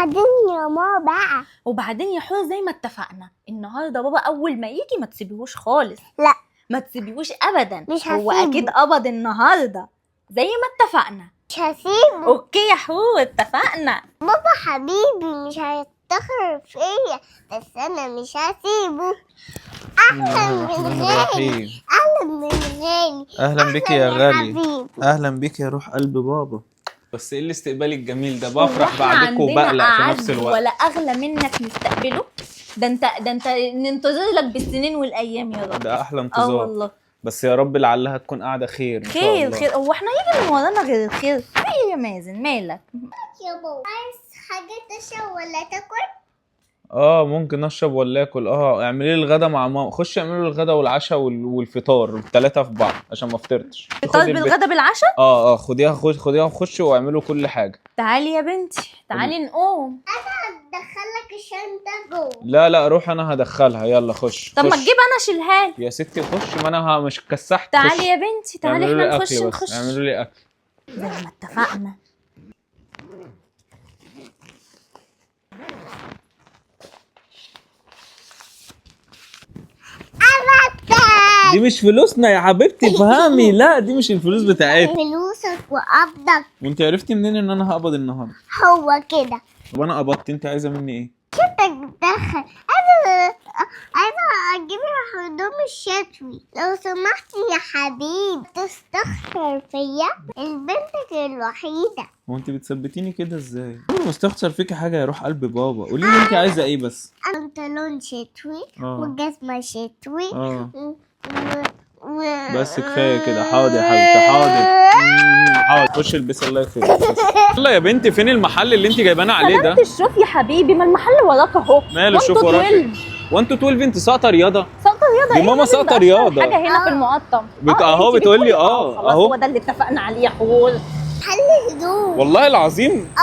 وبعدين يا ماما بقى، وبعدين يا حور زي ما اتفقنا النهارده بابا اول ما يجي ما تسيبيهوش خالص. لا ما تسيبيهوش ابدا. مش هو هسيبه. اكيد قبض النهارده زي ما اتفقنا. مش هسيبه. okay يا حور اتفقنا. بابا حبيبي مش هيفتخر فيا، بس انا مش هسيبه. اهلا من غالي، اهلا من غالي. اهلا بك يا غالي، حبيبي. اهلا بك يا روح قلب بابا. بس ايه الاستقبال الجميل ده؟ بفرح واحنا بعدكم عندنا وبقلق في أعز نفس الوقت. ولا اغلى منك نستقبله؟ ده انت، ده انت ننتظر لك بالسنين والايام يا رب. ده احلى اه انتظار. والله. بس يا رب لعلها تكون قاعدة خير إن شاء خير الله. خير. هو احنا يجي من ورانا غير الخير؟ في ايه يا مازن مالك؟ يا بابا عايز حاجة تشرب ولا تاكل؟ اه ممكن اشرب ولا اكل. اه اعملي لي الغدا مع ماما. خشي اعملي لي الغدا والعشاء والفطار الثلاثة في بعض عشان ما افطرتش. فطار خدي البيت. بالغدا بالعشاء؟ اه خديها، خديها وخشي واعملوا كل حاجة. تعالي يا بنتي تعالي نقوم. هدخلك الشنطة جوه. لا لا روح انا هدخلها. يلا خش. طب ما خش. تجيب انا اشيلها لك. يا ستي خش، ما انا مش كسحت. تعالي خش. يا بنتي تعالي اعملوا احنا لي نخش أكل بس. نخش. اعملوا لي اكل زي ما اتفقنا. دي مش فلوسنا يا حبيبتي افهمي. لا دي مش الفلوس بتاعتي. فلوسك وقبضك. وانت عرفتي منين ان انا هقبض النهارده؟ هو كده. طب انا قبضت، انت عايزه مني ايه؟ شنطك تدخل. عايزة اجيب الهدوم الشتوي لو سمحت يا حبيبي. تستخسر فيا البنت الوحيدة. هو انت بتثبتيني كده ازاي؟ انا مستخسر فيكي حاجة يا روح قلب بابا. قولي لي انت عايزه ايه بس. بنطلون شتوي اه. وجزمة شتوي بس كفاية كده. حاضر يا حبيبتي حاضر. حاضر. خش البسي الله يخليك. يلا يا بنتي فين المحل اللي انت جايبانا عليه ده؟ سلامة الشوف يا حبيبي، ما المحل وراك اهو. ماله 1 شوف to وراك؟ 12. 1 to 12. انت ساقطه رياضة؟ ساقطه رياضة دي ايه؟ ماما لازم ساقطة ده أشهر رياضة. حاجة هنا في المقطم. اهو انت بتقولي بتقولي خلاص اهو. هو ده اللي اتفقنا عليه يا حور. محل هدوم. والله العظيم.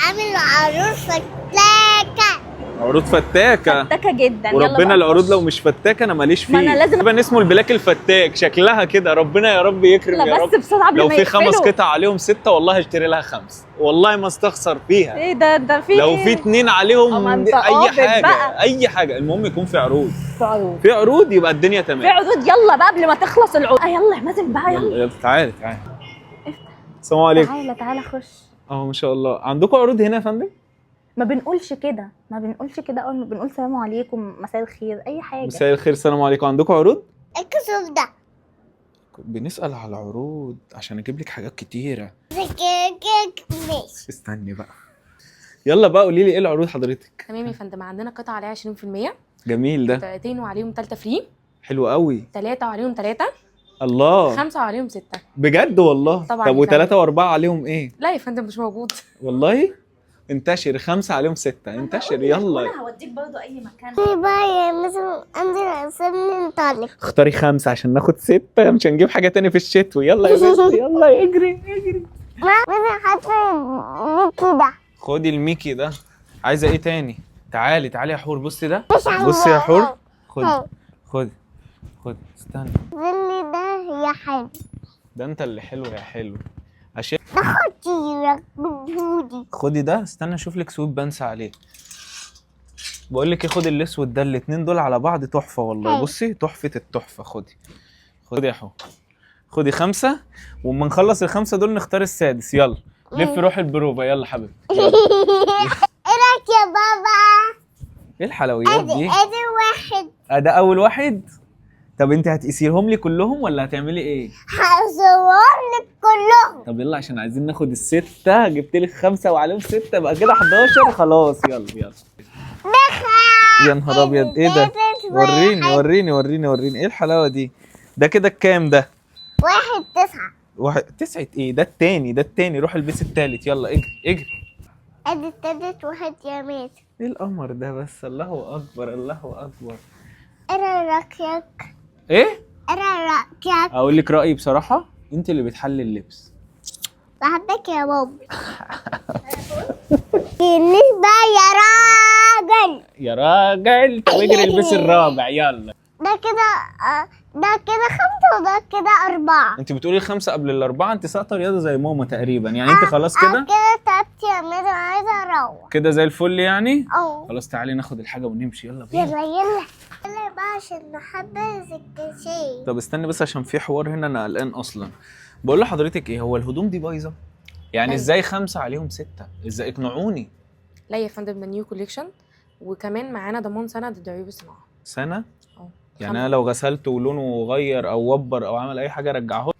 عامل عروس فتاكة. عروض فتاكة. فتاكة جدا. يلا وربنا بقى العروض نخش. لو مش فتاكة انا ماليش فيه. ما أنا لازم- تقريبا اسمه ال black الفتاك شكلها كده. ربنا يا رب يكرم لا يا بس رب. بسرعة قبل لو ما في 5 يقفلوا. قطع عليهم 6 والله هشتري لها 5، والله ما استخسر فيها. ايه ده؟ ده في لو إيه؟ في 2 ما عليهم انت اي قابض حاجة بقى. اي حاجة، المهم يكون في عروض. في عروض. في عروض يبقى الدنيا في تمام. عروض. يلا بقى قبل ما تخلص العروض. يلا يا مازن بقى يلا. يلا يلا تعالي تعالي. السلام عليكم. تعالى تعالى خش. اه ما شاء الله عندكم عروض هنا يا فندم؟ ما بنقولش كده، ما بنقولش كده. اول ما بنقول سلام عليكم مساء الخير اي حاجة. مساء الخير السلام عليكم. عندكم عروض؟ الكسوف ده. بنسأل على عروض عشان اجيب لك حاجات كتيرة. كيك ماشي. استني بقى. يلا بقى قولي لي ايه العروض حضرتك؟ تمام يا فندم، عندنا قطعة عليها 20%، جميل ده. 2 وعليهم 3 free، حلو قوي. 3 وعليهم 3، الله. 5 وعليهم 6. بجد والله؟ طبعاً طب يا وثلاثة فندم. وأربعة عليهم ايه؟ لا يا فندم مش موجود. والله انتشر. 5 عليهم 6. انتشر يلا. انا هوديك برضو اي مكان. بقى يا مثلا انزل سيبني نطلق. اختاري 5 عشان ناخد 6، مش هنجيب حاجة تاني في الشتوي. يلا يا بنتي يلا اجري اجري. مثلا حتى كده. خدي الميكي ده. عايزة ايه تاني؟ تعالي تعالي يا حور. بصي ده. مش عايزة. بصي يا حور. خدي خدي خدي. استني. ظلي ده يا حلو. ده انت اللي حلو يا حلو. عشان ده خطير جودي. خدي ده. استنى اشوف لك sweatpants عليه. بقول لك ايه، خدي الاسود ده. الاتنين دول على بعض تحفة والله. حلو. بصي تحفة التحفة. خدي خدي يا حو. خدي 5، وما نخلص ال5 دول نختار السادس. يلا لف روح البروفا. يلا حبيبتي. يلا. ايه رايك يا بابا؟ ايه الحلويات ادي دي؟ ادي واحد. ده اول واحد. طب انت هتقيسيهم لي كلهم ولا هتعملي ايه؟ هصور لك كلهم. طب يلا عشان عايزين ناخد ال6. جبت لك 5 وعليهم 6 بقى كده 11. خلاص يلا يلا. يا نهار ابيض ايه ده؟ وريني وريني وريني وريني ايه الحلاوة دي؟ ده كده الكام ده؟ 1 9. 1 9 ايه ده؟ التاني ده التاني. روح البس التالت. يلا اجري اجري. ادي التالت واحد يا ميت. ايه القمر ده بس؟ الله اكبر الله اكبر. ايه رايك؟ ايه؟ ايه رايك؟ اقول لك رايي بصراحة، انت اللي بتحلي اللبس. بحبك يا بابا. بالنسبة يا راجل. يا راجل. طب اجري البس الرابع يلا. ده كده ده كده 5 وده كده 4. انت بتقولي الخمسة قبل الاربعة، انت ساقطه رياضة زي ماما تقريبا يعني. انت خلاص كده؟ كده تعبت يا ميدو، عايزه اروح. كده زي الفل يعني. اه خلاص تعالي ناخد الحاجة ونمشي، يلا بينا. يلا يلا يلا بقى عشان نحضر الكاشير. طب استني بس عشان في حوار هنا انا قلقان اصلا. بقول لحضرتك ايه، هو الهدوم دي بايظة؟ يعني أيوة. ازاي 5 عليهم 6؟ ازاي؟ اقنعوني. لا يا فندم، ده new collection، وكمان معانا ضمان سنة ضد عيوب الصناعة. سنة؟ اه. يعني انا لو غسلته ولونه غير او وبر او عمل اي حاجة ارجعه؟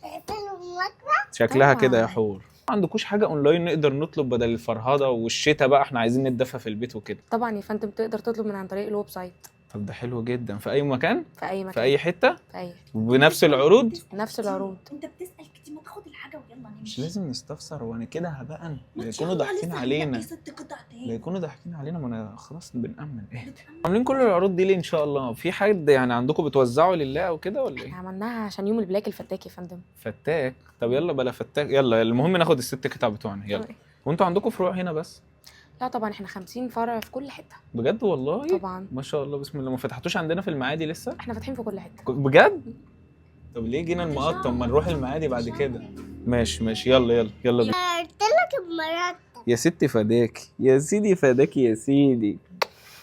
شكلها طبعاً. كده يا حور. ما عندكوش حاجة اونلاين نقدر نطلب بدل الفرهده والشتاء بقى، احنا عايزين نتدفى في البيت وكده؟ طبعا يا فندم، تقدر تطلب من عن طريق ال website. طب ده حلو جدا. في اي مكان؟ في اي مكان، في اي حتة، في اي وبنفس العروض؟ نفس العروض. انت بتسال كتير، ما تاخد الحاجة ويلا نمشي. مش لازم نستفسر، وانا كده هبقى ما لا إن يكونوا شاء الله ضاحكين لسه علينا. هنلاقي 6 قطع تاني. لا يكونوا ضاحكين علينا، ما انا خلاص بنأمن. ايه عاملين كل العروض دي ليه ان شاء الله؟ في حد يعني عندكم بتوزعوا لله او كده ولا ايه؟ احنا عملناها عشان يوم ال black الفتاك يا فندم. فتاك؟ طب يلا بلا فتاك، يلا المهم ناخد ال6 قطع بتوعنا يلا. وانتوا عندكم فروع هنا بس؟ لا طبعا، احنا 50 فرع في كل حتة. بجد والله؟ طبعا. ما شاء الله بسم الله. ما فتحتوش عندنا في المعادي لسه؟ احنا فاتحين في كل حتة. بجد؟ طب ليه جينا المقطم؟ ما نروح المعادي بعد كده. ماشي ماشي، يلا يلا يلا بينا. قلت لك بمرتب. يا ستي فداكي يا سيدي، فداكي يا سيدي.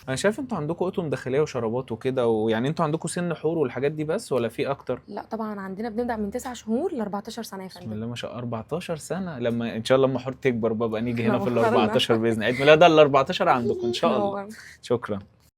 انا شايف انتوا عندكم قطن داخلية وشرابات وكده، ويعني انتوا عندكم سن حور والحاجات دي بس ولا في اكتر؟ لا طبعا، عندنا بنبدا من 9 شهور ل 14 سنة يا بسم فندم. الله ما شاء الله، 14 سنة. لما ان شاء الله لما حور تكبر بقى نيجي هنا في ال نورنا. 14 باذن الله. عيد ميلادها ال 14 عندكم ان شاء الله. نورنا. شكرا.